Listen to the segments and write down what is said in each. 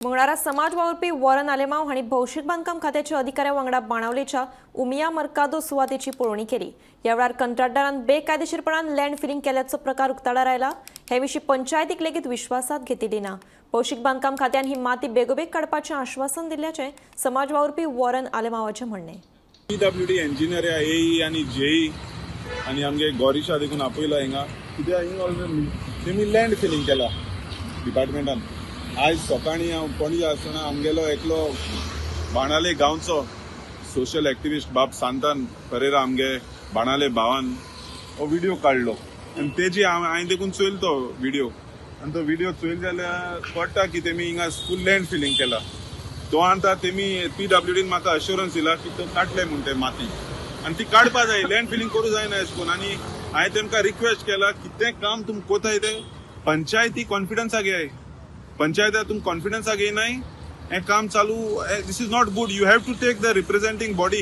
मंगळारा समाज वावुरपी वॉरन आलेमाव हांणी भौशीक बांदकाम खात्याच्या अधिकाऱ्या वांगडा बाणावलेच्या उमिया मर्कादो सुवातेची पळोवणी केली. ह्या वेळार कंत्राटदारान बेकायदेशीरपणान लँड फिलिंग केल्याचो प्रकार उक्ताडार आयला. हे विशीं पंचायतीक लेगीत विश्वासात घेतिल्ली ना. भौशीक बांदकाम खात्यान ही माती बेगोबेग काडपाचें आश्वासन दिल्ल्याचें समाज वावुरपी वॉरन आलेमावाचें म्हणणें. पीडब्ल्यूडी इंजिनियर एई आनी जेई आनी आमगे गॉरिशा देखून आपयला हिंगा, कित्याक हिंगा तेमी लँड फिलिंग केला डिपार्टमेंटान. आयज सकाळीं हांव पणजे आसतना आमगेलो एकलो बाणाले गांवचो सोशल एक्टिविस्ट बाब सांतान परेरा, आमगे बाणाले भावान हो व्हिडिओ काडलो आनी तेजी हांवें देखून चोयल तो व्हिडिओ. आनी तो व्हिडिओ चोयल जाल्यार कळटा की तेमी हिंगा फूल लँड फिलिंग केला. तो आतां तेमी पीडब्ल्यूडीन म्हाका अश्युरन्स दिला की तो काडले म्हूण ते माती आनी ती काडपा जाय, लँड फिलिंग करूं जायना अशें करून. आनी हांवें तेमकां रिक्वेस्ट केला, कितें काम तुमी कोताय ते पंचायती कॉन्फिडन्सा घेयाय. पंचायता तुमी कॉन्फिडन्सा घेयनाय हें काम चालू, this is not good. You have to take the representing body.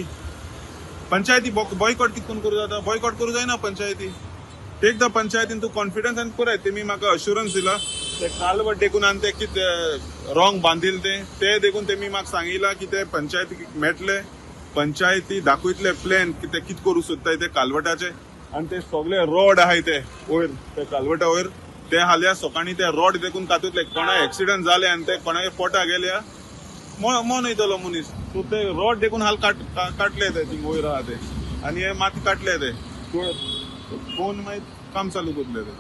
पंचायती बॉयकॉट कितें करून करूं जाता? बॉयकॉट करूं जायना पंचायती. Take the panchayat into confidence आनी पुराय. तेमी म्हाका अश्युरन्स दिला, ते कालवट देखून आनी ते कितें रॉंग बांदिल ते ते देखून तेमी म्हाका सांगिला की ते पंचायती मेटले, पंचायती दाखयतले प्लॅन की ते कितें करूं सोदताय ते कालवटाचे. आनी ते सगळे रोड आहाय ते वयर, ते कालवटा वयर ते हाल्या सकाळीं ते रोड देखून कातूंतले. कोणाक एक्सिडंट जाले आनी ते कोणाक पोटा गेल्या, मोन वयतलो मनीस. सो ते रोड देखून हाल काटले ते थिंग वयर आहा ते आनी हे माती काटले ते कोण मागीर काम चालू करतले ते.